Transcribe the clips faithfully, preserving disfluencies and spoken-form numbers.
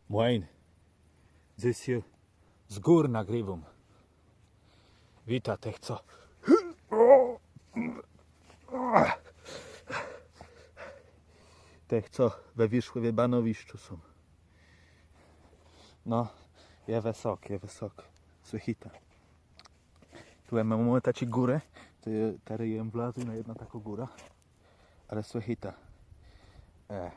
Mòjn. Dzysô z gór nagriwóm. Witóm tëch, co, tëch, co we Wierzchòwie banowiszczu są. No, je wësok, je wësok. Słëchôjta. Tu mómë taczé górë. Tu je, terô jem wlôzł na jedną taką górã. Ale słëchôjta. E,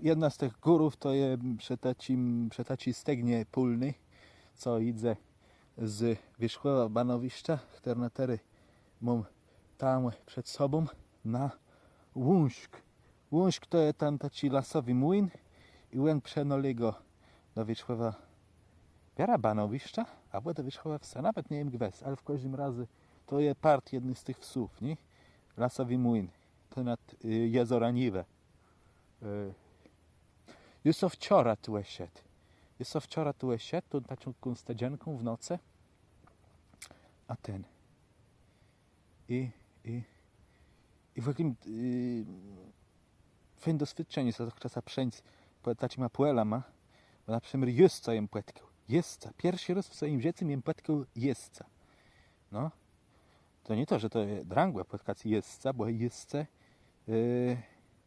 jedna z tëch górów to je przë taczim, przë taczi stegnie pòlny, co jidze z Wierzchòwa banowiszcza, chtërną terô móm tam przed sobą, na Łążk. Łążk to je tam taczi lasowi młin i òn przënôlégô do Wierzchòwa biara banowiszcza, abò do Wierzchòwa wsë, nawet nie wiém gwës, ale w kòżdim razie to je part jedny z tëch wsów, nié? Lasowi młin, to nad, y, jezorã Niwã. Y, jô so wczora tu szedł. Jô so wczora tu szedł, tą taką stedżenką w nocë. A ten. I, i, i w ògle, y, fejn doswiôdczenié, co tak czasã przeńc pò taczima pòlama, bò na przëmiôr jezdca jem pòtkôł. Jezdca. Pierszi rôz w swòjim żëcym jem pòtkôł jezdca. No. To nié to, że to je drãgò pòtkac jezdca, bò jezdcë, e,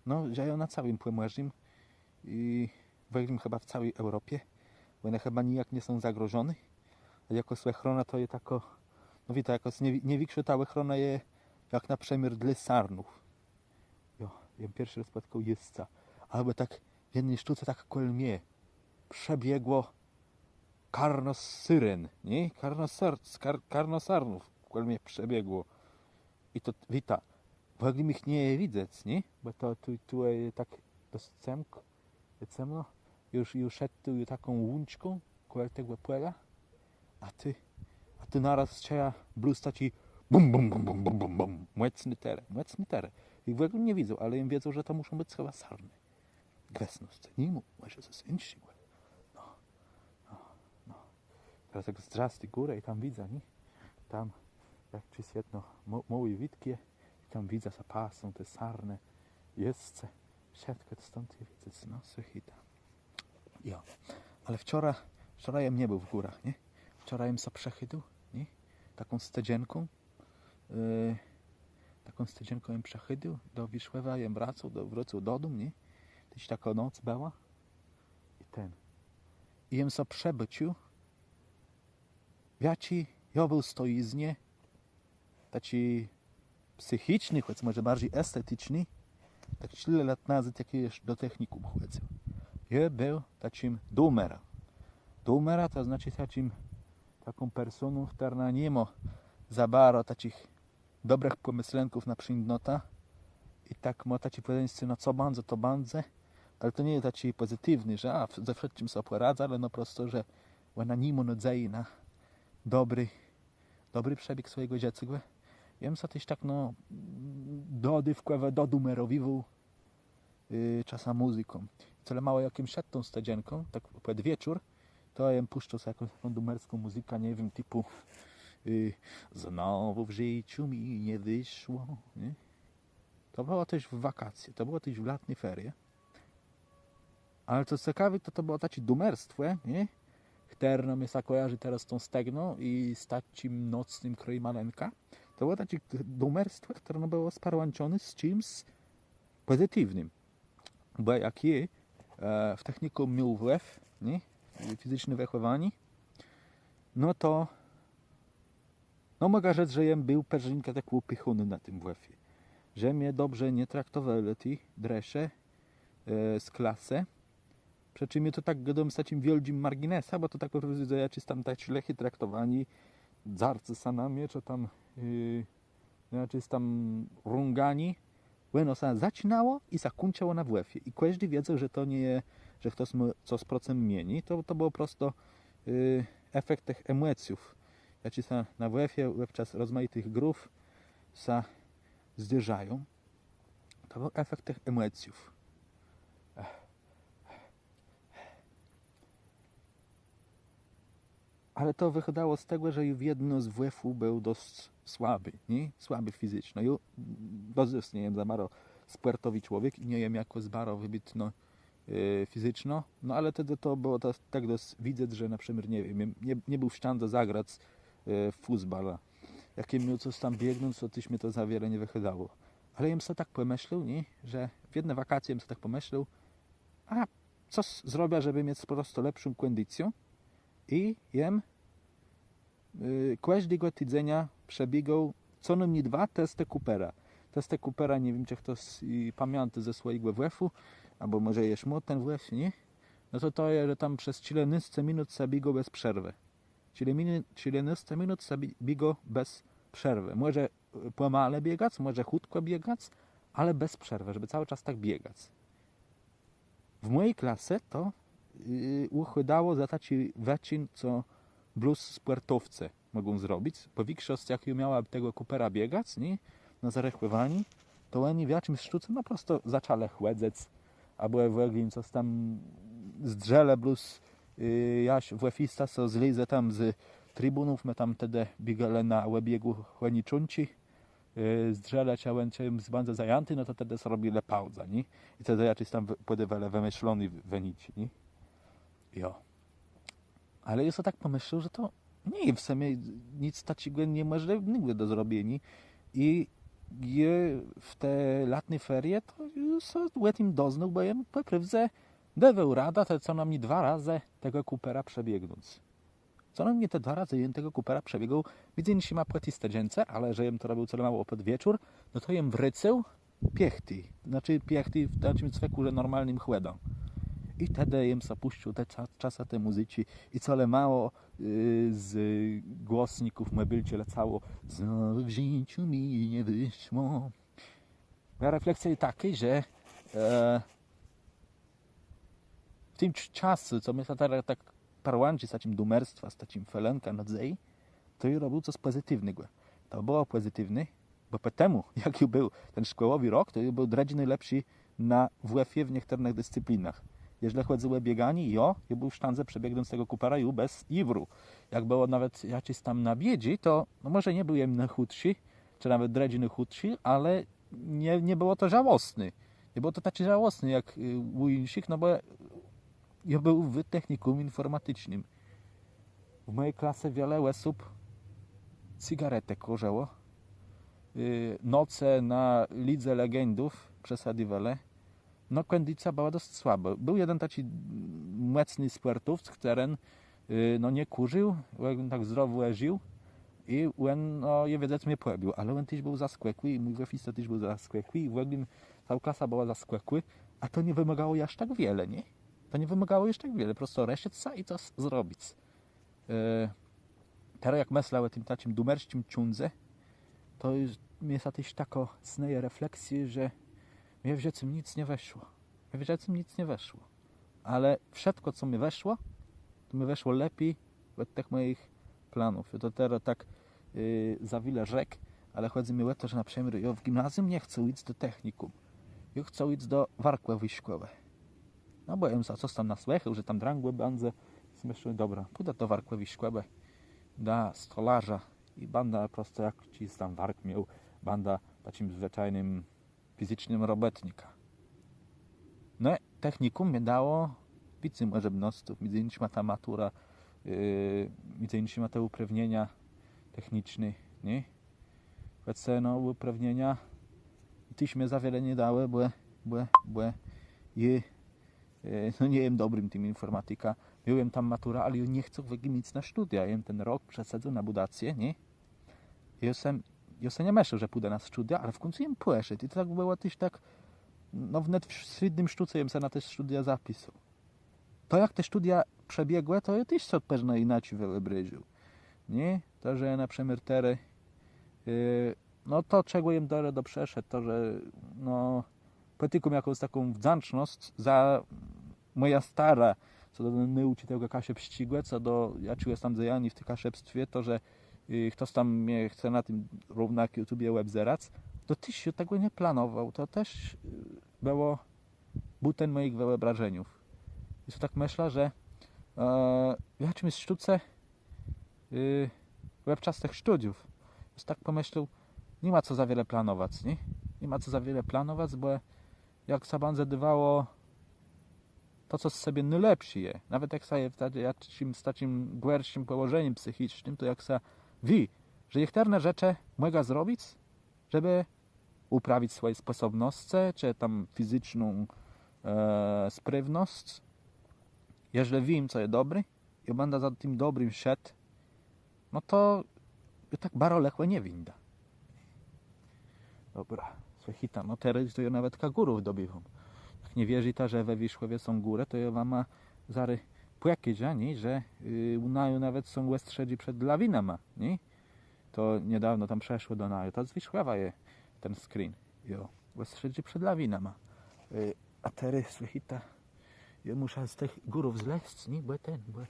no, żëją na całim Pòmòrzim i w ògle chëba w całi Eùropie, bò òne chëba nijak nie są zagrożoné. A jakôs òchrona to je takô, no wiéta, jakôs nie, nie wikszô ta òchrona je jak na przëmiôr dlô sarnów. Jo, jem pierszi rôz pòtkôł jezdca. Abò tak w jedny sztóce tak kòl mie przebiegło karno syren, nié? Karno sar-, skar-, karno sarnów kòl mie przebiegło. I to, wiéta, w ògle jich nie widzec, nié? Bò to tu, tu je tak dosc cemk-, cemno. Jô, jô szedł tu taką łączką kòl tegò pòla, a tu, a tu naróz czëjã blós taczi bum, bum, bum. Mòcny terô, mòcny terô. I w ògle nie widzôł, ale jem wiedzôł, że to mùszą bëc chëba sarnë. Gwësno, nié? Mòże cos jinszégò. No, no, no. Terô tak zdrzã z ti górë i tam widzã, nié? Tam, jak czë je jedno mô-, môłé witczi, i tam widzã, że pasą te sarnë, jezdcë. Wszëtkò to stąd je widzec, no, słëchôjta. Jo. Ale wczora, wczora jem nie béł w górach, nié? Wczora jem so przechòdzył, nié? Taką stedżenką. E, taką stedżenką jem przechòdzył, do Wierzchòwa jem wrôcôł, do, wrôcôł do dóm, nié? Téż takô noc bëła. I ten. I jem so przëbôcził, w jaczi jô béł stojiznie, taczi psychiczny, chòc mòże barżi esteticzny, tak czile lat nazôd, jak jô jesz do technikùm chòdzył. Jô béł taczim doomerã. Doomerã to znaczi taczim, taką personą, chtërna ni mô za baro taczich dobrëch pòmëslënków na przińdnotã. I tak mô taczé pòwiedzenié, no co bãdze, to bãdze. Ale to nie je taczé pòzytiwné, że a, ze wszëtczim so pòradzã, ale no prosto, że òna ni mô nôdzeji na dobri, dobri przebieg swòjégò żëcégò. Jem so téż tak, no, dodôwkòwò dodoomerowiwôł, y, czasã mùzyką. Colemało jak jem szedł tą stedżenką, tak pòd wieczór, to jem pùszczôł so jakąs taką doomerską mùzykã, nie wiém, tipù, y, „Znowu w życiu mi nie wyszło”, nié? To bëło téż w wakacje, to bëło téż w latné ferie. Ale co cekawé, to, to bëło taczé doomerstwò, nié? Chtërno mie sã kòjarzi terô z tą stegną i z taczim nocnym krôjmalënkã. To bëło taczé doomerstwò, chtërno bëło sparłãczoné z czims pòzytiwnym. Bò jak jô, e, w technikùm miôł WF, nié? Fizyczné wëchòwanié, no to No, mògã rzec, że jem béł përzinkã tak ùpichóny na tim WF-ie, że mie dobrze nie traktowelë ti drëszë, e, z klasë. Przë czim jô to tak gôdóm z taczim wiôldżim marginesã, bò to tak pò prostu, że jaczés tam taczé lëché traktowanié, darcé sã na mie, czë tam, e, jaczés tam rãganié, òno sã zaczinało i sã kùńczëło na WF-ie. I kòżdi wiedzôł, że to nie je, że chtos mô cos procëm mie, nié. To, to bëło prosto, y, efekt tëch emòcjów, jaczé sã na WF-ie òbczas rozmajitëch grów sã zdarzają. To béł efekt tëch emòcjów. Ech. Ale to wëchôdało z tegò, że jô wiedno z WF-u béł dosc słabi, nié? Słabi fizyczno. Jô dosc nie jem za baro spòrtowi człowiek i nie jem jakòs baro wëbitno, e, fizyczno. No ale tedë to bëło to, tak dosc widzec, że na przëmiôr, nie wiém, nie, nie béł w sztãdze zagrac, e, w fùsbala. Jak jem miôł cos tam biegnąc, to téż mie to za wiele nie wëchôdało. Ale jem so tak pòmëslôł, nié, że w jedne wakacje jem so tak pòmëslôł, a co s-, zrobiã, żebë miec pò prostu lepszą kòndicjã. I jem, y, kòżdégò tidzenia przebiégôł co nômni dwa testë Coopera. Testë Coopera, nie wiém, czë chtos, y, pamiãtô ze swòjégò WF-u, abò mòże jesz mô ten WF, nié? No to to je, że tam przez sztërnôsce minut sã biégô bez przerwë. Czëli mini-, sztërnôsce minut sã bi-, biégô bez przerwë. Mòże, y, pòmale biegac, mòże chùtkò biegac, ale bez przerwë, żebë całi czas tak biegac. W mòji klase to, y, ùchôdało za taczi wëczin, co blós spòrtowcë mògą zrobic, bò wikszosc, jak ju miała tegò Coopera biegac, nié, na zarechòwanié, to òni w jaczims sztóce, no, prosto zaczãlë chòdzëc, abò w ògle cos tam zdrzelë blós, y, jaż WF-ista so zlézł tam z tribùnów, më tam tedë biegelë na òbiegù Chòniczunczi, y, zdrzelë, czë òn, czë jem bãdze zajãti, no to tedë so robilë paùzã, nié? I tedë jaczis tam wë-, pòdôwelë wëmëszloné w-, wëniczi, nié? Jo. Ale jô so tak pòmëslôł, że to nie je w sumie nic taczégò niemòżlëwégò do zrobieniô. I jô w te latné ferie to jô so ò tim doznôł, bò jem pò prôwdze dôwôł radã, te co nômni dwa razë tegò Coopera przebiegnąc. Co nômni te dwa razë jem tegò Coopera przebiégł, midzë jinszima pò ti stëdżence, ale że jem to robił colemało pòd wieczór, no to jem wrôcôł piechti. Znaczi piechti w taczim cwekù, że normalnym chòdã. I tedë jem so pùszczôł te cza-, czasã te mùzyczi i colemało, y, z głosników mòbilczi lecało: „Znowù w żëcym mie nie wëszło”. Mòja refleksjô je takô, że, e, w tim cz-, czasu, co mie sã terô tak parłãczi z taczim doomerstwã, z taczim felënkã nôdzeji, to jô robił cos pòzytiwnégò. To bëło pòzytiwné, bò pò temù, jak ju béł ten szkòłowi rok, to jô béł drëdżi nôlepszi na WF-ie w niechtërnëch discyplinach. Jeżlë chòdzy ò biéganié, jo, jô béł w sztãdze przebiegnąc tegò Coopera ju bez jiwru. Jak bëło nawet jaczés tam na biédżi, to, no, mòże nie béł jem nôchùtszi, czë nawet drëdżi nôchùtszi, ale nie, nie bëło to żałosné. Nie bëło to taczé żałosné jak, y, ù jinszich, no bò jô béł w technikùm infòrmaticznym. W mòji klase wiele òsób cygaretë kùrzëło. Y, noce na Lidze Legendów przesôdiwelë. No, kòndicjô bëła dosc słabô. Béł jeden taczi mòcny spòrtowc, chtëren, y, no, nie kùrził, òn tak zdrowò żił i òn, no, je wiedzec, mie pòbił, ale òn téż béł zaskòkłi i mój WF-ista téż béł zaskòkłi i w ògle całô klasa bëła zaskòkłô, a to nie wëmôgało jaż tak wiele, nié? To nie wëmôgało jaż tak wiele, prosto rëszëc sã i cos zrobic. E, terô jak mëszlã ò tim taczim doomersczim cządze, to ju mie sã téż takô snëje refleksjô, że mie w żëcym nic nie wëszło. Mie w żëcym nic nie wëszło. Ale wszëtkò, co mie wëszło, to mie wëszło lepi òd tëch mòjich planów. Jô to terô tak, y, za wiele rzekł, ale chòdzy mie ò to, że na przëmiôr jô w gimnazjum nie chcôł jic do technikùm. Jô chcôł jic do warkòwi szkòłë. No bò jem sã cos tam nasłëchôł, że tam drãgò bãdze. Mëszlã, dobra, pùdã do warkòwi szkòłë, na stolarza i bãdã prosto jak czej tam wark miôł, bãdã taczim zwëczajnym fizycznym robòtnikã. No, technikùm mie dało wicy mòżebnosców, midzë jinyma ta matura, y, midzë jinyma te ùprawnienia techniczné, nié? Chòc, no, ùprawnienia téż mie za wiele nie dałë, bò, bò, bò jô, e, no, nie jem dobrim tim infòrmatikã. Miôł jem tam maturã, ale jô nie chcôł w ògle jic na sztudia. Jem ten rok przesedzôł na bùdacje, nié? Jô so, jô so nie mëslôł, że pùdã na sztudia, ale w kùńcu jem pòszedł. I to tak bëło téż tak, no, wnet w slédnym sztóce jem sã na te sztudia zapisôł. To, jak te sztudia przebiegłë, to jô téż so pewno jinaczi wëòbrôżôł. Nié? To, że na przëmiôr terô, y, no, to, czegò jem do, do przeszedł, to, że, no, pòtikóm jakąs taką wdzãcznosc za mòjã starã, co do nôùczi tegò kaszëbsczégò, co do jaczégòs tam dzejaniô w tim kaszëbstwie, to, że, y, chtos tam mie chce na tim równak YouTubie òbzerac, to téż jô tegò nie planowôł, to téż, y, bëło bùten mòjich wëòbrażeniów. I so tak mëszlã, że, e, w jaczims sztóce, y, òb czas tëch sztudiów, jô so tak pòmëslôł, ni ma co za wiele planowac, nié? Ni ma co za wiele planowac, bò jak sã bãdze dôwało to, co z sebie nôlepszé je. Nawet jak sã je w ta-, jaczim, z taczim gòrszim pòłożenim psychicznym, to jak sã wié, że niechtërne rzeczë mògã zrobic, żebë ùprawic swòje spòsobnoscë, czë tam fizyczną, e, sprawnosc. Jeżlë wiém, co je dobré, i bãdã za tim dobrim szedł, no to jô tak baro lëchò nie wińdã. Dobra, słëchôjta, no terô to jô nawetka górów dobiwóm. Jak nie wierzita, że we Wierzchòwie są górë, to jô wama zarô pòkôżã, nié, że, y, ù naju nawet są òstrzedżi przed lawinama, nié? To niedôwno tam przëszło do naju, to z Wierzchòwa je ten screen. Jo, òstrzedżi przed lawinama. Y, a terô, słëchôjta, jô mùszã z tëch górów zlezc, nié? Bò ten, bò,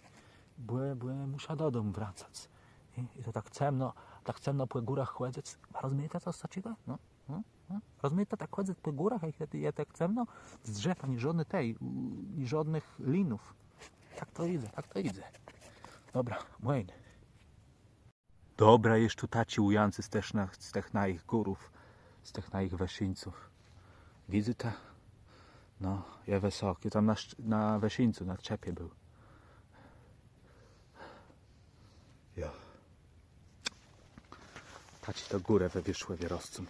bò, bò mùszã do dóm wracac. Nié? I to tak cemno, tak cemno pò górach chòdzëc. A rozmiejeta, co to znaczëło? No, no, no. Rozmiejeta, tak chòdzëc pò górach, jak je, je tak cemno, z drzew ani żódny tej, u, ni żódnëch linów. Tak to jidze, tak to jidze. Dobra, mòjn. Dobra, jesz tu taczé ùjãcé z tëch na-, z tëch najich górów, z tëch najich wëszińców. Widzyta? No, je wësok. Jô tam na szcz-, na wëszińcu, na czëpie béł. Jo. Taczé to górë we Wierzchòwie roscą.